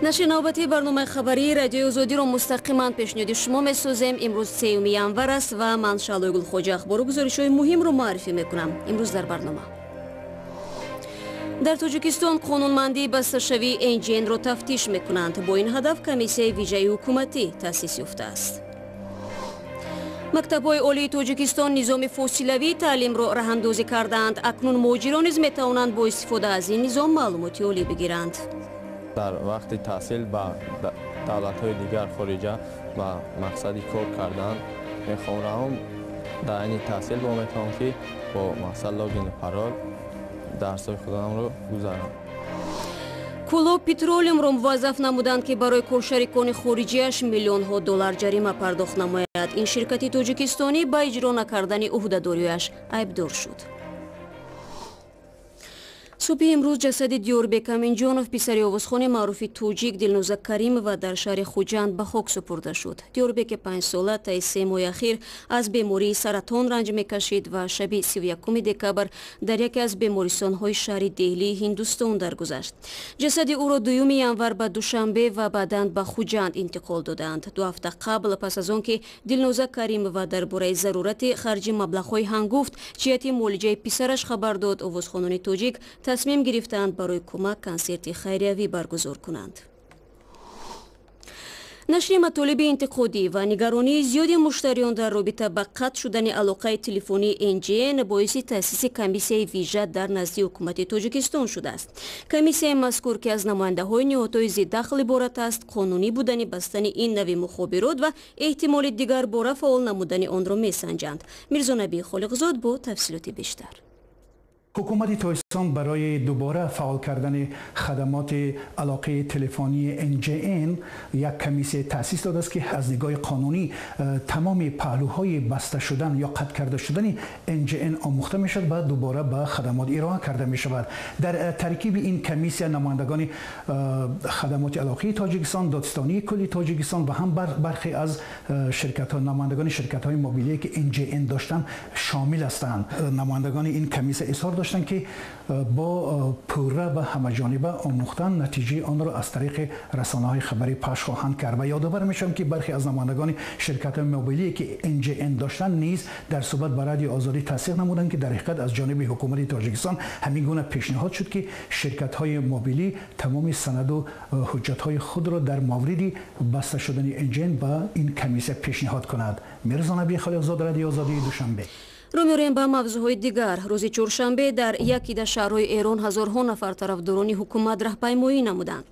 Нашри навбатии барномаи хабарии Радиои Озодиро мустақиман пешниҳоди шумо месозем. Имрӯз 3 январ аст ва ман, Шаълои Гулхоҷа, ахбору гузоришҳои муҳимро муаррифӣ мекунам. Имрӯз дар барнома: дар Тоҷикистон қонунмандии басташавии НЖН-ро тафтиш мекунанд. Бо ин ҳадаф комиссияи вижаи ҳукуматӣ таъсис ёфтааст. Мактабҳои олии Тоҷикистон низоми фосилавии таълимро раҳандозӣ кардаанд. Акнун муҳоҷирон низ метавонанд бо истифода аз ин низом маълумоти олӣ бигиранд. Дар вақти таҳсил ба давлатҳои дигар, хориҷа, ба мақсади кор кардан мехоҳам равам. Дар айни таҳсил бо метавонам, ки бо мақсад логину парол дарсҳои худамро гузарам. Кӯлоб Петролиумро муваззаф намуданд, ки барои коршарикони хориҷиаш миллионҳо доллар ҷарима пардохт намояд. Ин ширкати тоҷикистонӣ ба иҷро накардани ӯҳдадориаш айбдор шуд. Субҳи имрӯз ҷасади Диёрбек Аминҷонов, писари овозхони маъруфи тоҷик Дилноза Каримова, дар шаҳри Хуҷанд ба хок супурда шуд. Диёрбеки 5-сола таи 3 моҳи ахир аз бемории саратон ранҷ мекашид ва шаби 31 декабр дар яке аз бемористонҳои шаҳри Деҳлии Ҳиндустон даргузашт. Ҷасади ӯро 2 январ ба Душанбе ва баъдан ба Хуҷанд интиқол доданд. 2 ҳафта қабл, пас аз он ки Дилноза Каримова дар бораи зарурати харҷи маблағҳои ҳангуфт ҷиҳати муолиҷаи писараш хабар дод, овозхонони тоҷик тасмим гирифтаанд барои кӯмак консерти хайриявӣ баргузор кунанд. Нашри матолиби интиқодӣ ва нигаронии зиёди муштариён дар робита ба қатъ шудани алоқаи телефонии НЖН боиси таъсиси комиссияи вижа дар назди ҳукумати Тоҷикистон шудааст. Комиссияи мазкур, ки аз намояндаҳои ниҳодҳои зидахл иборат аст, қонунӣ будани бастани ин нави мухобирот ва эҳтимоли дигарбора фаъол намудани онро месанҷанд. Мирзонабии Холиқзод бо тафсилоти бештар. Ҳукумати Тоҷикистон барои дубора фаъол кардани хадамоти алоқаи телефонии НЖН як комиссия таъсис додааст, ки аз нигоҳи қонунӣ тамоми паҳлӯҳои баста шудан ё қатъ карда шудани НЖН омӯхта мешавад ва дубора ба хадамот ироа карда мешавад. Дар таркиби ин комиссия намояндагони Хадамоти алоқаи Тоҷикистон, Додситонии кулли Тоҷикистон ва ҳам бархе аз ширкатҳо, намояндагони ширкатҳои мобилие, ки НЖН доштанд, шомил ҳастанд. Намояндагони ин комиссия изҳор доштанд, ки бо пурра ва ҳамаҷониба омӯхтан натиҷаи онро аз тариқи расонаҳои хабарӣ пахш хоҳанд кард. Ва ёдовар мешавам, ки бархе аз намояндагони ширкатҳои мобилие, ки НЖН доштанд, низ дар суҳбат ба Радиои Озодӣ тасдиқ намуданд, ки дар ҳақиқат аз ҷониби ҳукумати Тоҷикистон ҳамин гуна пешниҳод шуд, ки ширкатҳои мобилӣ тамоми санаду ҳуҷҷатҳои худро дар мавриди баста шудани НЖН ба ин комиссия пешниҳод кунад. Мирзонаби Холиқзод, Радиои Озодии, Душанбе. Рӯ меорем ба мавзӯъҳои дигар. Рӯзи чоршанбе дар як ида шаҳрҳои Эрон ҳазорҳо нафар тарафдорони ҳукумат раҳпаймоӣ намуданд.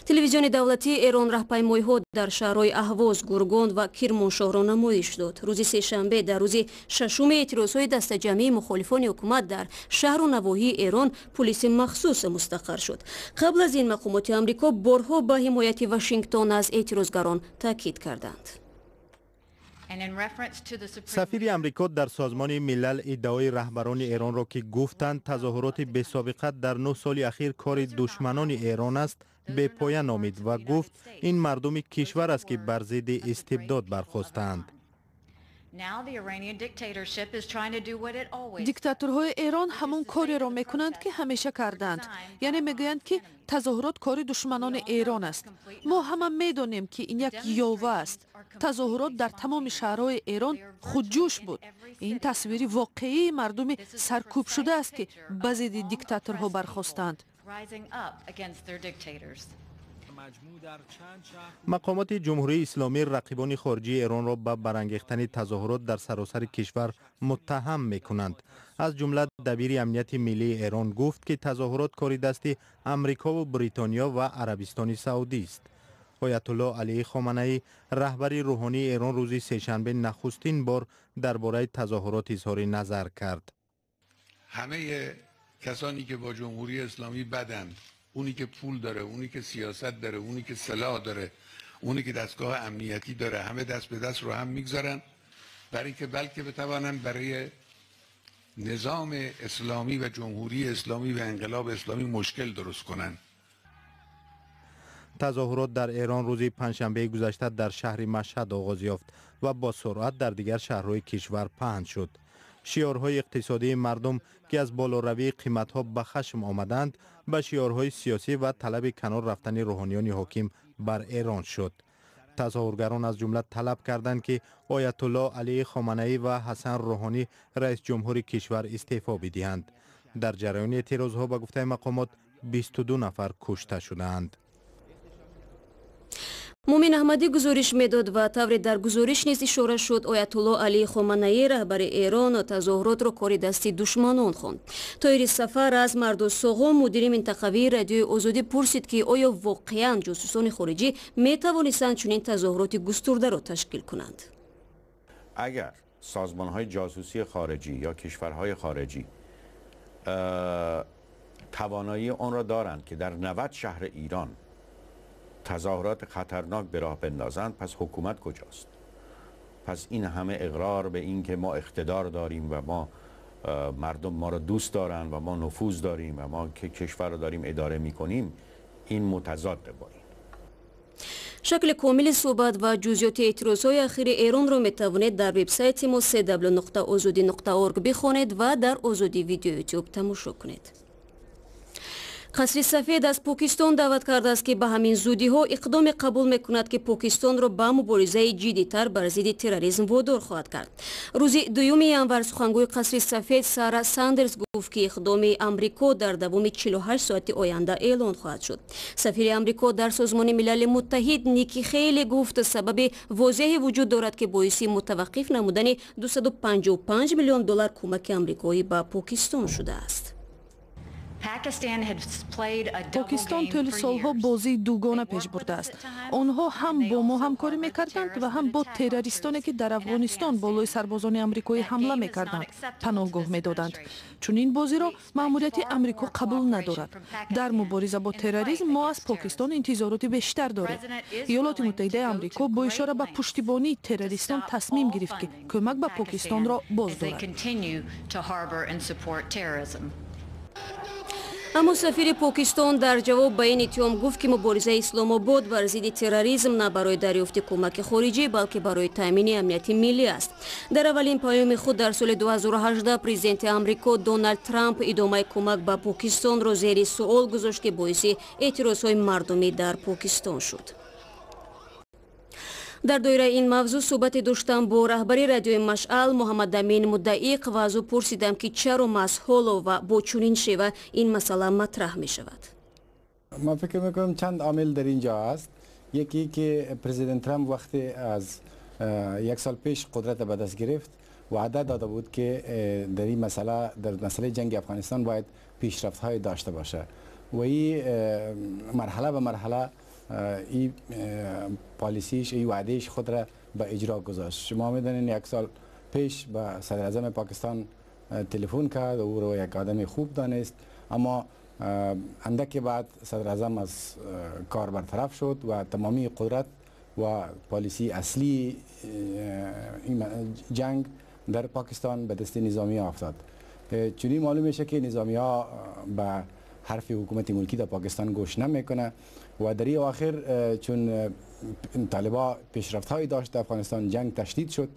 Телевизиони давлатии Эрон раҳпаймоиҳо дар шаҳрҳои Аҳвоз, Гургон ва Кирмоншоҳро намоиш дод. Рӯзи сешанбе, дар рӯзи шашуми эътирозҳои дастаҷамъии мухолифони ҳукумат дар шаҳру навоҳии Эрон, пулиси махсус мустақар шуд. Қабл аз ин мақомоти Амрико борҳо ба ҳимояти Вашингтон аз эътирозгарон таъкид карданд. Сафири Амрико дар Созмони Милал иддаои раҳбарони Эронро, ки гуфтанд тазоҳуроти бесобиқа дар 9 соли ахир кори душманони Эрон аст, бепоя номид ва гуфт, ин мардуми кишвар аст, ки бар зидди истибдод бархостаанд. Диктаторҳои Эрон ҳамон кореро мекунанд, ки ҳамеша карданд, яъне мегӯянд, ки тазоҳурот кори душманони Эрон аст. Мо ҳама медонем, ки ин як ёва аст. Тазоҳурот дар тамоми шаҳрҳои Эрон худҷӯш буд. Ин тасвири воқеии мардуми саркӯбшуда аст, ки ба зидди диктаторҳо бархостанд. Мақомоти Ҷумҳурии Исломӣ рақибони хориҷии Эронро ба барангехтани тазоҳурот дар саросари кишвар муттаҳам мекунанд. Аз ҷумла дабири амнияти миллии Эрон гуфт, ки тазоҳурот кори дасти Амрикову Бритониё ва Арабистони Саудист. Оятулло Алии Хоманаӣ, раҳбари рӯҳонии Эрон, рӯзи сешанбе нахустин бор дар бораи тазоҳурот изҳори назар кард. همه کسانی که با جمهوری اسلامی بدند، اونی که پول داره، اونی که سیاست داره، اونی که سلاح داره، اونی که دستگاه امنیتی داره، همه دست به دست رو هم میگذارن برای اینکه بلکه بتوانند برای نظام اسلامی و جمهوری اسلامی و انقلاب اسلامی مشکل درست کنن. Тазоҳурот дар Эрон рӯзи панҷшанбеи гузашта дар шаҳри Машҳад оғоз ёфт ва бо суръат дар дигар шаҳрҳои кишвар паҳн шуд. Шиорҳои иқтисодии мардум, ки аз болоравии қиматҳо ба хашм омаданд, ба шиорҳои сиёсӣ ва талаби канор рафтани рӯҳониёни ҳоким бар Эрон шуд. Тазоҳургарон аз ҷумла талаб карданд, ки Оятулло Алии Хоманаӣ ва Ҳасан Рӯҳонӣ, раис ҷумҳури кишвар, истеъфо бидиҳанд. Дар ҷараёни эътирозҳо, ба гуфтаи мақомот, 22 нафар кушта шудаанд. Мумин Аҳмадӣ гузориш медод ва тавре дар гузориш низ ишора шуд, Оятулло Алии Хоманаӣ, раҳбари Эрон, тазоҳуротро кори дасти душманон хонд. Тоҳири Сафар аз Марду Соғом, мудири минтақавии Радиои Озодӣ, пурсид, ки оё воқеан ҷосусони хориҷӣ метавонистанд чунин тазоҳуроти густурдаро ташкил кунанд? Агар созмонҳои ҷосусии хориҷӣ ё кишварҳои хориҷӣ тавоноии онро доранд, ки дар 90 шаҳри Эрон تظاهرات خطرناک به راه بندازند، پس حکومت کجاست؟ پس این همه اقرار به این که ما اقتدار داریم و ما مردم ما را دوست دارند و ما نفوذ داریم و ما که کشور را داریم اداره میکنیم، این متضاد با این. Шакли комили суҳбат ва ҷузъиёти эътирозҳои ахири Эронро метавонед дар вебсайти мо cw.ozodi.org бихонед ва дар Озодӣ Видео Ютуб тамошо кунед. Қасри Сафед аз Покистон даъват кардааст, ки ба ҳамин зудиҳо иқдоме қабул мекунад, ки Покистонро ба муборизаи ҷиддитар бар зидди терроризм водор хоҳад кард. Рӯзи 2 январ сухангӯи Қасри Сафед Сара Сандерс гуфт, ки иқдоми Амрико дар давоми 48 соати оянда эълон хоҳад шуд. Сафири Амрико дар Созмони Милали Муттаҳид Ники Хейли гуфт, сабаби возеҳе вуҷуд дорад, ки боиси мутаваққиф намудани 255 миллион доллар кӯмаки амрикоӣ ба Покистон шудааст. Покистон тӯли солҳо бозии дугона пеш бурдааст. Онҳо ҳам бо мо ҳамкорӣ мекарданд ва ҳам бо террористоне, ки дар Афғонистон болои сарбозони амрикоӣ ҳамла мекарданд, паноҳгоҳ медоданд. Чунин бозиро маъмурияти Амрико қабул надорад. Дар мубориза бо терроризм мо аз Покистон интизороти бештар дорем. Иёлоти Муттаҳидаи Амрико бо ишора ба пуштибонии террористон тасмим гирифт, ки кӯмак ба Покистонро боз дорад. Аммо сафири Покистон дар ҷавоб ба ин иттиҳом гуфт, ки муборизаи Исломобод бар зидди терроризм на барои дарёфти кӯмаки хориҷӣ, балки барои таъмини амнияти миллӣ аст. Дар аввалин паёми худ дар соли 2018 президенти Амрико Доналд Трамп идомаи кӯмак ба Покистонро зери суол гузошт, ки боиси эътирозҳои мардумӣ дар Покистон шуд. Дар доираи ин мавзӯъ суҳбате доштам бо раҳбари радиои Машъал Муҳаммадамин Муддаиқ ва аз ӯ пурсидам, ки чаро маҳз ҳоло ва бо чунин шева ин масъала матраҳ мешавад. Ман фикр мекунам, чанд омил дар инҷо аст. Яке ки президент Трамп вақте аз як сол пеш қудрат ба даст гирифт, ваъда дода буд, ки дар ин масъала, дар масъалаи ҷанги Афғонистон бояд пешрафтҳое дошта бошад ва ин марҳала ба марҳала این پالیسیش، این وعدهش خود را به اجرا گذاشت. شما میدانین یک سال پیش به صدر اعظم پاکستان تلفن کرد و او رو یک آدم خوب دانست، اما اندک بعد صدر اعظم از کار برطرف شد و تمامی قدرت و پالیسی اصلی جنگ در پاکستان به دست نظامی ها افتاد. چونی معلوم میشه که نظامی ها به حرف حکومت ملکی در پاکستان گوش نمیکنه و در این آخر چون طالبا پیشرفت های داشت در افغانستان، جنگ تشدید شد.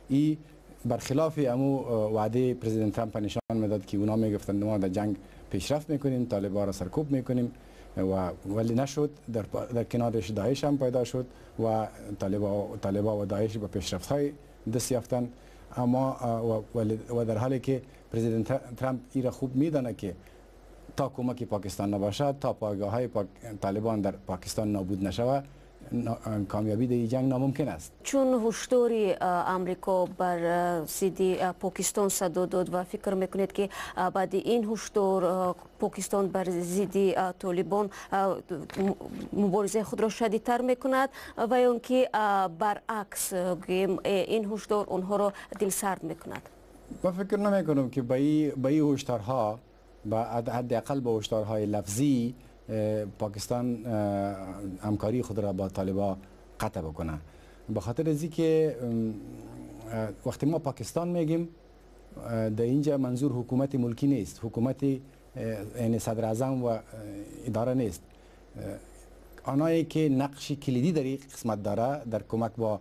ای برخلاف امو وعده پرزیدنت ترامپ نشان میداد که اونا میگفتند ما در جنگ پیشرفت میکنیم، طالبا را سرکوب میکنیم و ولی نشد. در کنارش داعش هم پیدا شد و طالبا و داعش به پیشرفت های دست یافتند. اما و در حالی که پرزیدنت ترامپ ای را خوب میدانه که تا کمک پاکستان نباشد، تا پایگاه های طالبان در پاکستان نابود نشود، کامیابی در جنگ ناممکن است. چون هشداری امریکا بر ضد پاکستان صدا داد و فکر میکنید که بعد این هشدار پاکستان بر ضد طالبان مبارزه خود را شدیدتر میکند و یا اینکه برعکس این هشدار آنها را دلسرد میکند؟ من فکر نمیکنم که به این هشدارها، با حداقل با هشدارهای لفظی، پاکستان همکاری خود را با طالبا قطع بکنه. به خاطر از که وقتی ما پاکستان میگیم، در اینجا منظور حکومت ملکی نیست، حکومت یعنی صدر اعظم و اداره نیست. آنایی که نقش کلیدی در این قسمت داره، در کمک با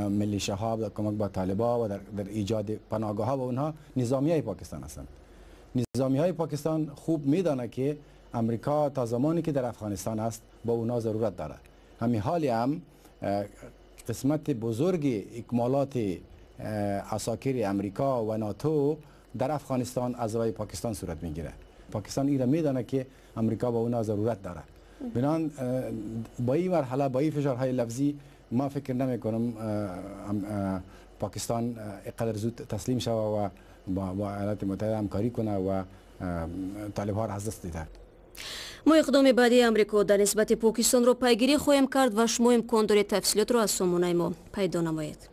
ملیشه ها، در کمک با طالبا و در ایجاد پناهگاه ها و اونها، نظامی های پاکستان هستند. نظامی های پاکستان خوب میدانه که امریکا تا زمانی که در افغانستان است با اونا ضرورت داره. همین حالی هم قسمت بزرگ اکمالات عساکر امریکا و ناتو در افغانستان از راه پاکستان صورت میگیره. پاکستان این را میدانه که امریکا با اونا ضرورت داره. بنان با این مرحله، با این فشارهای لفظی، ما فکر نمی کنم پاکستان اینقدر زود تسلیم شوه و با ایالات متحده همکاری کنه و طالب ها را از دست دیده. Мо иқдоми баъдии Амрико дар нисбати Покистонро пайгирӣ хоҳем кард ва шумо имкон доред тафсилотро аз сомонаи мо пайдо намоед.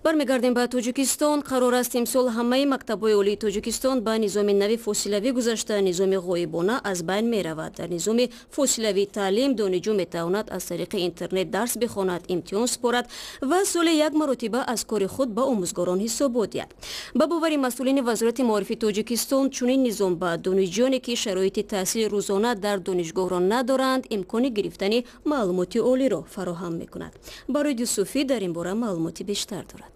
Бармегардем ба Тоҷикистон. Қарор аст, имсол ҳамаи мактабҳои олии Тоҷикистон ба низоми нави фосилавӣ гузашта, низоми ғоибона аз байн меравад. Дар низоми фосилавии таълим донишҷӯ метавонад аз тариқи интернет дарс бихонад, имтиҳон супорад ва соли як маротиба аз кори худ ба омӯзгорон ҳисобот диҳад. Ба бовари масъулини Вазорати маорифи Тоҷикистон, чунин низом ба донишҷӯёне, ки шароити таҳсили рӯзона дар донишгоҳро надоранд, имкони гирифтани маълумоти олиро фароҳам мекунад. Барои Юсуфӣ дар ин бора маълумоти бештар дорад.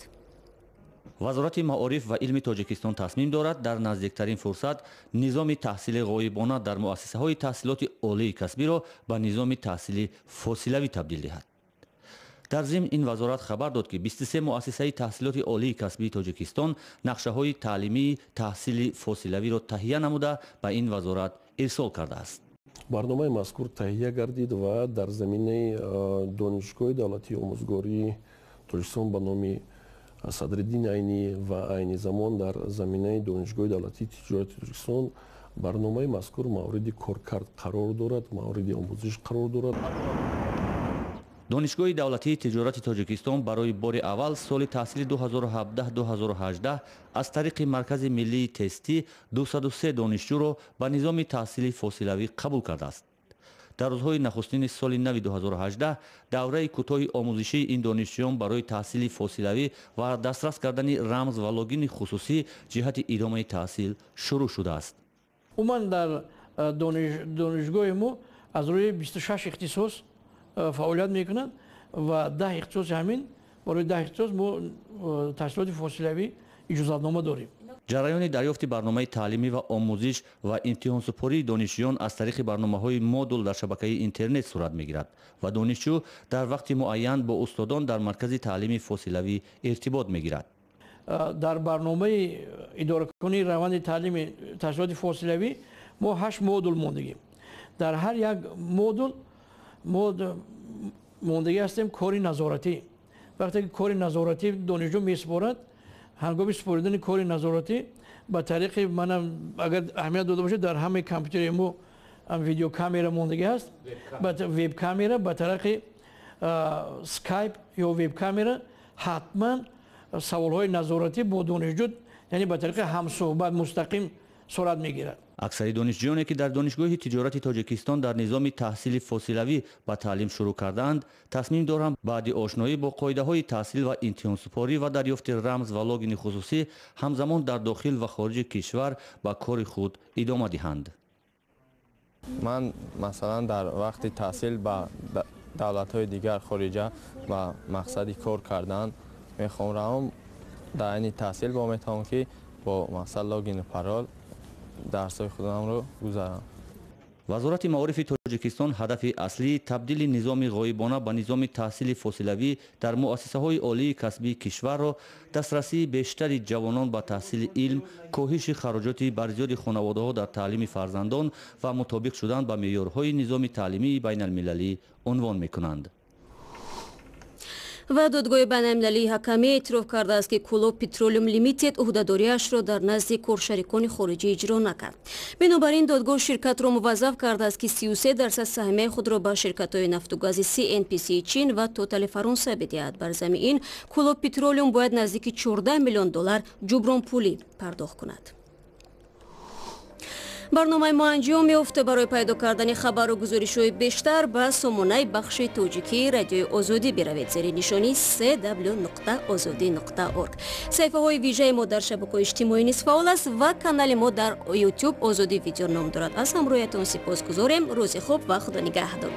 Вазорати маориф ва илми Тоҷикистон тасмим дорад, дар наздиктарин фурсат низоми таҳсили ғоибона дар муассисаҳои таҳсилоти олии касбиро ба низоми таҳсили фосилавӣ табдил диҳад. Дар зимн ин вазорат хабар дод, ки 23 муассисаи таҳсилоти олии касбии Тоҷикистон нақшаҳои таълимии таҳсили фосилавиро таҳия намуда, ба ин вазорат ирсол кардааст. Барномаи мазкур таҳия гардид ва дар заминаи Донишгоҳи давлатии омӯзгории Тоҷикистон ба номи Садриддин Айнӣ ва айни замон дар заминаи Донишгоҳи давлатии тиҷорати Тоҷикистон барномаи мазкур мавриди коркард қарор дорад, мавриди омӯзиш қарор дорад. Донишгоҳи давлатии тиҷорати Тоҷикистон барои бори аввал соли таҳсили 2017-2018 аз тариқи Маркази миллии тестӣ 203 донишҷӯро ба низоми таҳсили фосилавӣ қабул кардааст. Дар рӯзҳои нахустини соли нави 2018 давраи кӯтоҳи омӯзишии ин донишҷӯён барои таҳсили фосилавӣ ва дастрас кардани рамз ва логини хусусӣ ҷиҳати идомаи таҳсил шурӯъ шудааст. Умуман дар донишгоҳи мо аз рӯи 26 ихтисос фаъолият мекунанд ва 10 ихтисоси ҳамин, барои 10 ихтисос мо таҳсилоти фосилавӣ иҷозатнома дорем. Ҷараёни дарёфти барномаи таълимӣ ва омӯзиш ва имтиҳонсупории донишҷӯён аз тариқи барномаҳои модул дар шабакаи интернет сурат мегирад ва донишҷӯ дар вақти муайян бо устодон дар маркази таълими фосилавӣ иртибот мегирад. Дар барномаи идоракунии раванди таълими таҳсилоти фосилавӣ мо ҳашт модул мондагем. Дар ҳар як модул мо мондагӣ ҳастем кори назоратӣ. Вақте ки кори назоратӣ донишҷӯ месупорад, ҳангоми супоридани кори назоратӣ ба тариқи манам, агар аҳамият дода бошед, дар ҳамаи компютери мо видеокамера мондагӣ ҳаст, вебкамера, ба тариқи скайп ё вебкамера ҳатман саволҳои назоратӣ бо донишҷӯ, яъне ба тариқи ҳамсӯҳбат мустақим сурат мегирад. Аксари донишҷӯёне, ки дар Донишгоҳи тиҷорати Тоҷикистон дар низоми таҳсили фосилавӣ ба таълим шурӯъ кардаанд, тасмим доранд баъди ошноӣ бо қоидаҳои таҳсил ва имтиҳонсупорӣ ва дарёфти рамз ва логини хусусӣ ҳамзамон дар дохил ва хориҷи кишвар ба кори худ идома диҳанд. Ман масалан дар вақти таҳсил ба давлатҳои дигар, хориҷа, ба мақсади кор кардан мехоҳам равам. Дар айни таҳсил бо метавонам, ки бо мақсад логину парол дарсҳои худамро гузарам. Вазорати маорифи Тоҷикистон ҳадафи аслии табдили низоми ғоибона ба низоми таҳсили фосилавӣ дар муассисаҳои олии касбии кишварро дастрасии бештари ҷавонон ба таҳсили илм, коҳиши хароҷоти барзиёди хонаводаҳо дар таълими фарзандон ва мутобиқ шудан ба меъёрҳои низоми таълимии байналмилалӣ унвон мекунанд. Ва додгоҳи байналмилалии ҳакамӣ эътироф кардааст, ки Кулоб Петролиум Лимитед ӯҳдадориашро дар назди коршарикони хориҷӣ иҷро накард. Бинобар ин додгоҳ ширкатро муваззаф кардааст, ки 33% саҳмияи худро ба ширкатҳои нафту гази CNPC Чин ва Тотали Фаронса бидиҳад. Бар зами ин Кулоб Петролиум бояд наздики 14 миллион доллар ҷубронпулӣ пардохт кунад. Барномаи мо анҷом меёфта. Барои пайдо кардани хабару гузоришҳои бештар ба сомонаи бахши тоҷикии Радиои Озодӣ биравед зери нишони cw.ozodi.org. Саҳифаҳои вижаи мо дар шабакаҳои иҷтимоӣ низ фаъол аст ва канали мо дар Ютуб Озодӣ Видео ном дорад. Аз ҳамроҳиятон сипосгузорем. Рӯзи хуб ва Худо нигаҳдор.